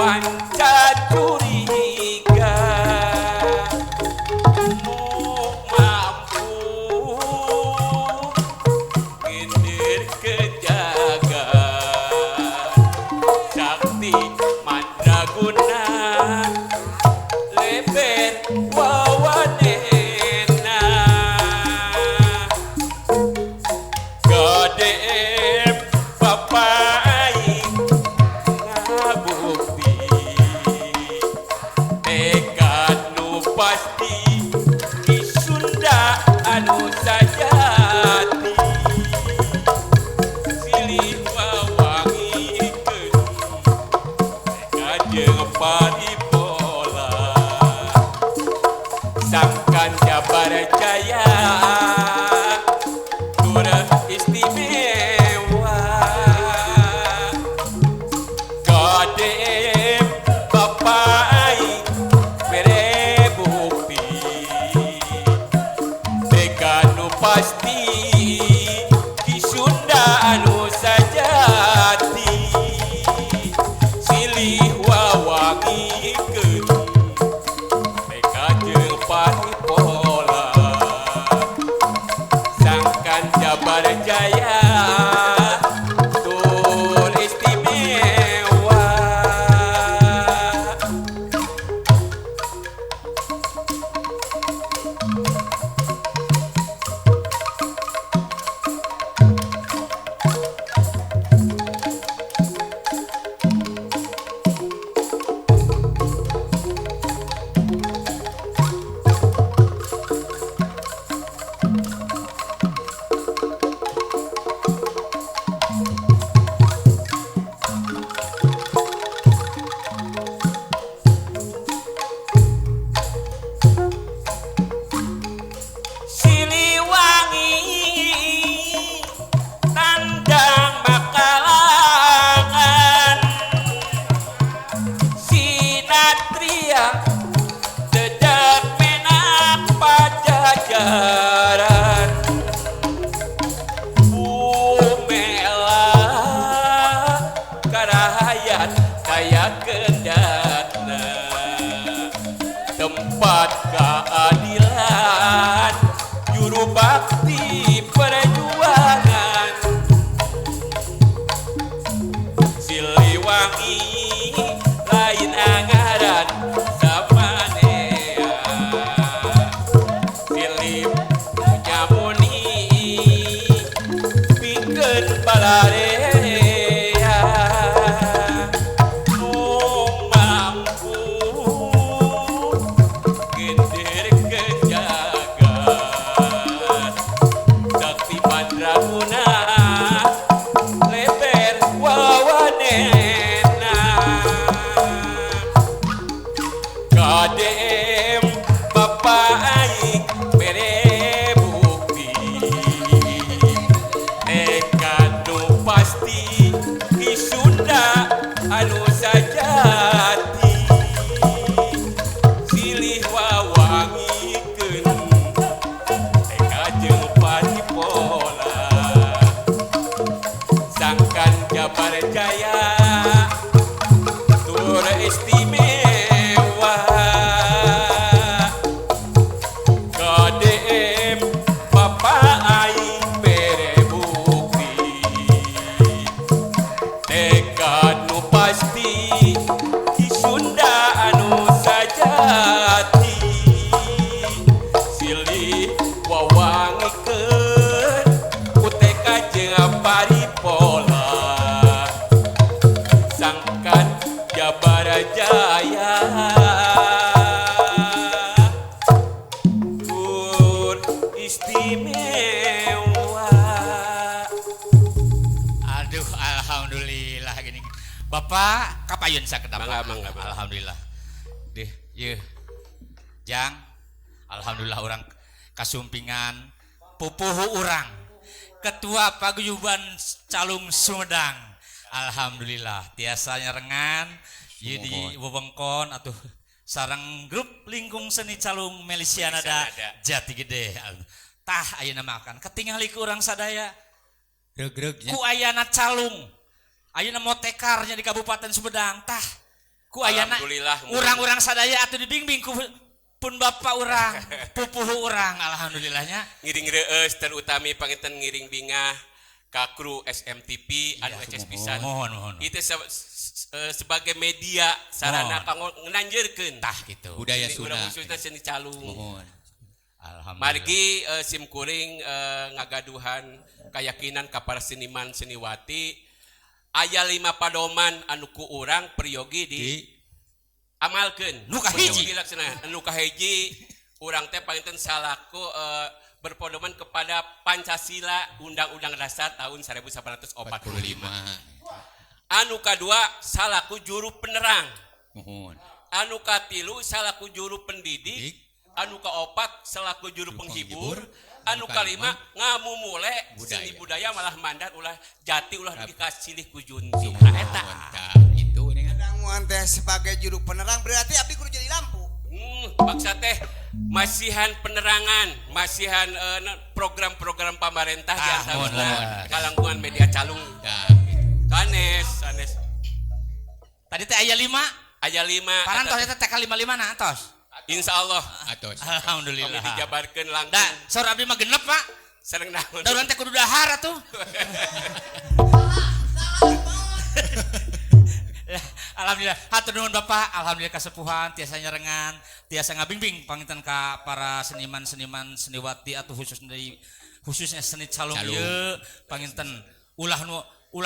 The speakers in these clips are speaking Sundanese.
Panca curiga mu mampu ngindir kejaga sakti mandraguna leber wawanena KDM Bapak aing ngabukti tekad nu pasti di Sunda anu sajati silih wawangikeun kajeng paripola sangkan Jabar Jaya tur istimewa KDM Bapak aing bere bukti tekad nu pasti di Sunda anu sajati silih wawangikeun kajeng paripola sangkan Jabar Jaya tur istimewa. Siliwangi tandang makalangan Sinatria dedak menak pajajaran Bumela karahayat kaya kendana tempat keadilan juru bakti perjuangan Siliwangi lain anggaran samanea Silip nyamuni pikeun balarea nu mampu gendir kejagat sakti mandraguna leber wawanena KDM Bapak aing bere bukti tekad nu pasti di Sunda anu sajati silih wawangikeun kajeng paripola sangkan Jabar Jaya tur istimewa KDM Bapak aing bere bukti tekad nu pasti di Sunda anu sajati silih wawangikeun ku tekad jeung paripola sangkan Jabar Jaya tur istimewa. Aduh, alhamdulillah gini. Bapak kapayun sakedap. Mangga, mangga, mangga. Alhamdulillah. Deh, yeuh. Jang, alhamdulillah orang kasumpingan pupuhu urang. Ketua Paguyuban Calung Sumedang. Alhamdulillah tiasa nyarengan ieu di wewengkon atuh sareng grup lingkung seni Calung Melisianada Melisianada. Jati Gede. Tah ayeuna makan ketingali ku urang sadaya Reug-reug nya. ku ayana calung ayeuna motekarnya di Kabupaten Sumedang tah Ku ayana Alhamdulillah. Urang-urang sadaya atuh dibimbing ku pun bapak urang, pupuhu urang, alhamdulillahnya. Ngiring reueus, terutami panginten ngiring bingah ka kru SMTV anu eces pisan. Mohon, mohon. Itu sebagai media sarana Mohon. kanggo nganjeurkeun Tah gitu. Budaya seni Sunda. urang, khususna seni calung. Mohon. Alhamdulillah. Margi sim kuring ngagaduhan keyakinan ka para seniman seniwati aya lima padoman anu ku urang peryogi di Di amalkeun. Nu kahiji. Peryogi laksanakan. Nu kahiji urang teh panginten salaku berpedoman kepada Pancasila, Undang-Undang Dasar tahun 1945. 45. Anu kadua salaku juru penerang. Mohon. Anu katilu salaku juru pendidik. Dik. Anu kaopat selaku juru Juru penghibur. penghibur. Anu Anu kalima ngamumule Budaya. seni budaya malah mandar ulah jati ulah dikasilih ku junti. Nah, eta. Tah, itu ini kan. Danguan teh sebagai juru penerang berarti abdi kudu jadi lampu. Baksa teh masihan penerangan, masihan program-program pamarentah di Ah, antawisna mohon. kalangkungan media calung. Tah, gitu. Sanes, sanes. Tadi teh aya lima. Aya lima. Parantos eta TK 55 na atos. Insya Allah. Atos. Alhamdulillah. Kami dijabarkan langsung. Da, saur abdi mah genep, Pak. Sareng naon? Da urang teh kudu dahar atuh. Ya, alhamdulillah. Hatur nuhun Bapak, alhamdulillah kasepuhan tiasa nyerengan, tiasa ngabingbing panginten ka para seniman-seniman seniwati atau khususnya dari khususnya seni calung Calung. ieu panginten ulah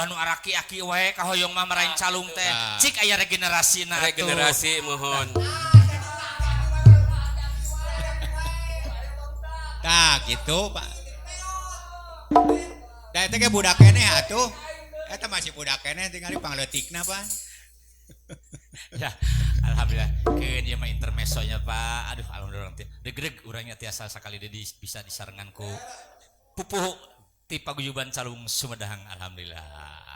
nu araki-aki wae kahoyong mah marahin calung teh. Ah. Cik aya regenerasina atuh. Regenerasi mohon. Tah, gitu, Pak. Da eta ge budak keneh atuh. Eta masih budak keneh tinggal pangleutikna, Pak. Ya, alhamdulillah. Keun ieu mah intermezzonya, Pak. Aduh, alhamdulillah teh. Deg-deg urangnya tiasa sakali deui bisa disarengan ku pupuhu ti paguyuban calung Sumedang, alhamdulillah.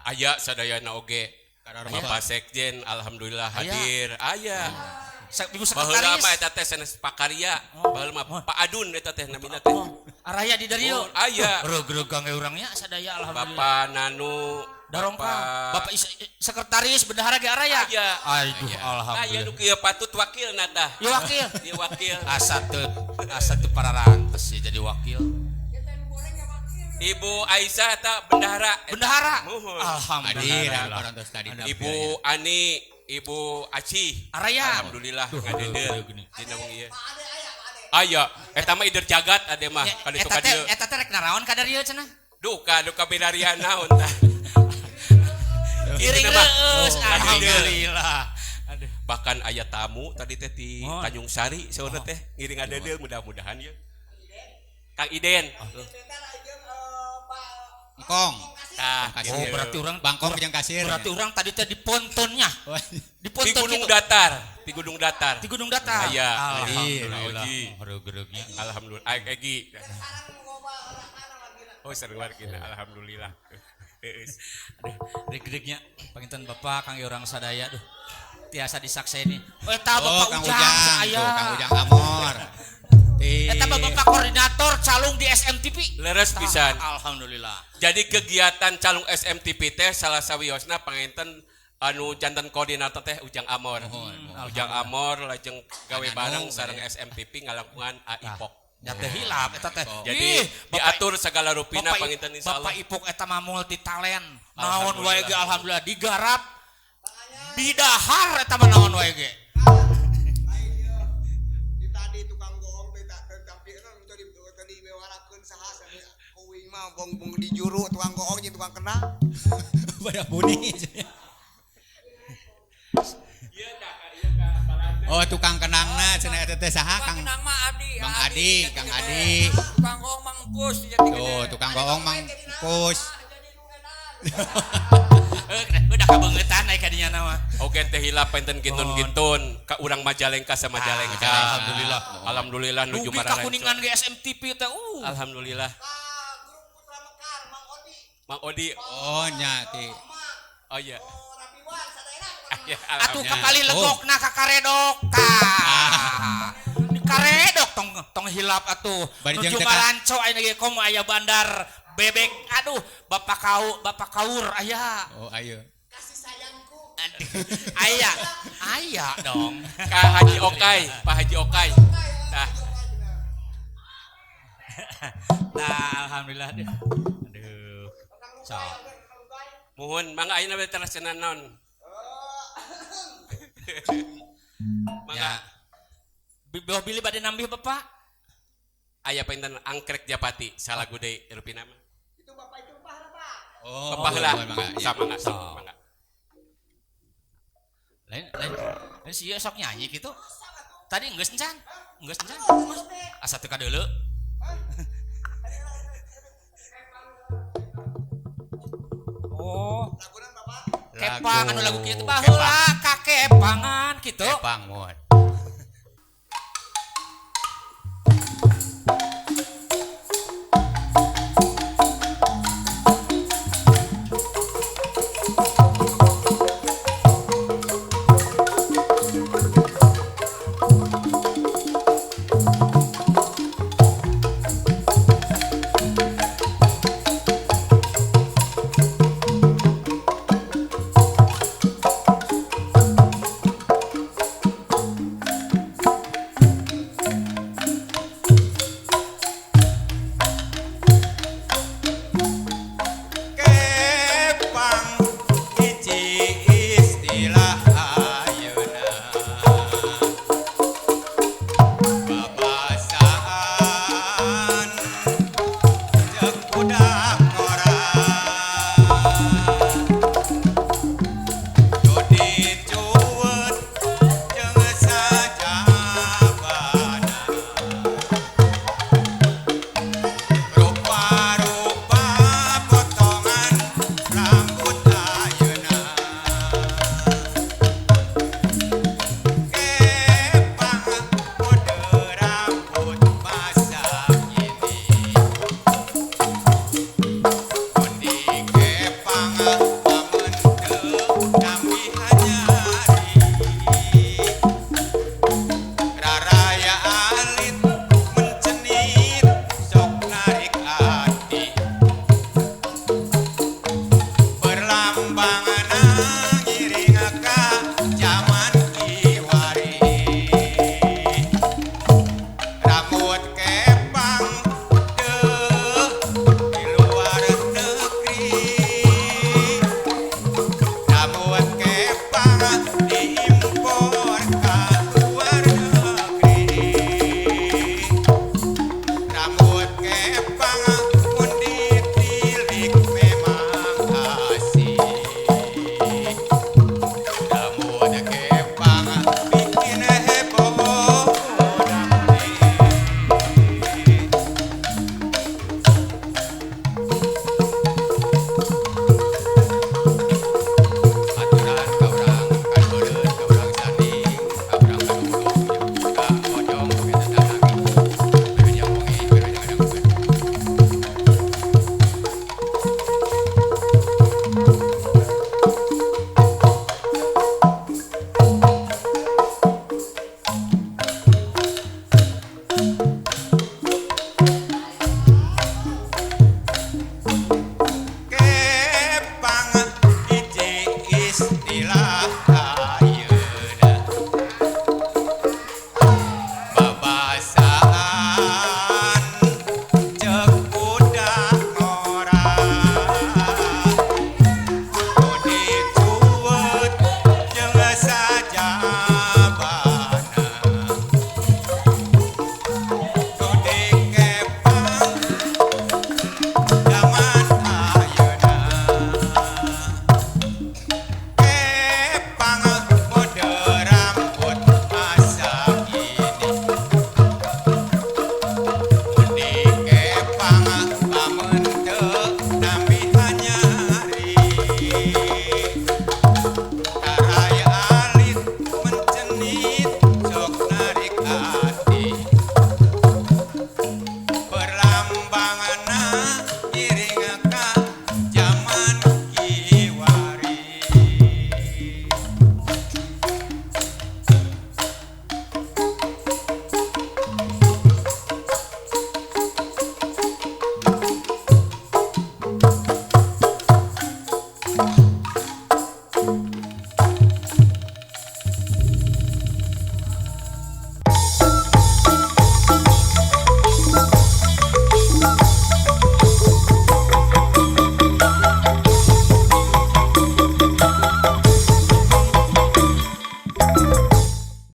Aya sadayana oge. Karena Bapak Sekjen alhamdulillah Aya. hadir. Aya. Ibu Baheula sekretaris. mah eta teh sanes Pakarya. Oh. Baheula mah Pak Adun eta teh namina teh. Oh, araya di darieu. Oh, aya. Reug-reug kangge urangnya sadaya alhamdulillah. Bapak Nanu, Darongka. Bapak sekretaris bendahara ge araya. Aya. Aduh, Aya alhamdulillah. nu kieu patut wakil tah. Ya wakil. Ieu wakil. Asa teu pararantes ya jadi wakil. Ibu Aisyah eta bendahara. Bendahara. Muhun. Hadir Alhamdulillah. parantos tadi. Ibu Ani, Ibu Aci. Araya. Alhamdulillah Duh, ngadede. aduh, gini. Dina wong ieu. Aya, eta mah ider jagat ade mah Ya, ka ditu Eta ka teh dieu. eta teh rek naraon ka darieu cenah? Duka duka bidarian naon tah. Iring Itu mah. reueus, Oh, alhamdulillah. Aduh. Bahkan aya tamu tadi teh di Oh. Tanjung Sari saurna teh ngiring ngadede mudah-mudahan ya. Kang Iden. Engkong. Tah, Kasir. Oh, berarti orang Bangkong jeung kasir. Berarti orang tadi teh di pontonnya. Di di ponton Gunung gitu. Datar, di Gunung Datar. Di Gunung Datar. Aya. Alhamdulillah. Oji. Reug-reugnya. Alhamdulillah. Ai Egi. Oh, sareng wargina alhamdulillah. Heus. Aduh, reug-reugnya panginten Bapak kangge urang sadaya duh. Tiasa disakseni. Eta Oh, Bapak Kang Ujang Ujang, saya. tuh, Kang Ujang Amor. Ti Eta mah Bapak koordinator calung di SMTV. Leres Tah, pisan. Alhamdulillah. Jadi kegiatan calung SMTP teh salah sawiosna panginten anu janten koordinator teh Ujang Amor. Ujang Amor lajeng gawe Anu, bareng sareng SMTP ngalangkungan AIPOK. Ya teh hilap eta teh. Jadi Ih, Bapak- diatur segala rupina Bapak, panginten insyaallah. Bapak Ipok eta mah multi talent. Naon wae ge alhamdulillah digarap. Didahar eta mah naon wae ge. Lain ieu. Di tadi tukang goong teh tak tapi teu di teu diwewarakeun saha sami kuing mah bong bong di juru tukang goong jeung tukang kenang. Pada buni. Oh, tukang kenangna cenah eta teh saha Tukang Kang? kenang mah Abdi. Bang Adi, Kang Adi. Tukang goong mang Kus di Jatigede. Tuh, tukang goong Mang Kus. Eh, udah kabeungetan aya ka dinya mah. Oke teh hilap panginten kintun-kintun ka urang Majalengka sama Majalengka. Alhamdulillah. Alhamdulillah nuju Dugi ka mararanco. Kuningan ge SMTV teh. Alhamdulillah. Ah, grup Putra Mekar Mang Odi. Mang Odi. Oh, nya ti. Oh iya. Oh, Rabiwan sadayana. Ya, Atuh alhamdulillah. kapali legokna ka karedok tah. Di karedok tong tong hilap atuh. Bari jeung Nuju teh ka- maranco ayeuna ge komo aya bandar bebek. Aduh, bapak kau, bapak kaur aya. Oh, ayo. Kasih sayangku. Aduh. Aya, aya dong. Ka Haji Okai, Pak Haji Okai. Tah, Nah, alhamdulillah deh. Aduh. So, muhun mangga ayeuna bade teras naon. Mangga ya. Bawah bilih bade nambih Bapak. Aya panginten Angkrek Japati salagu deui rupina mah. Itu bapak itu Pak Pak. Oh, Bapak heula. mangga, ya. Sama mangga, Sok. mangga. Lain lain lain si ieu sok nyanyi gitu. Tadi geus encan. Geus encan. Asa teu kadeuleu. Oh, Lagunan bapak. kepang anu lagu kieu teh baheula kakepangan kitu. Kepang mohon.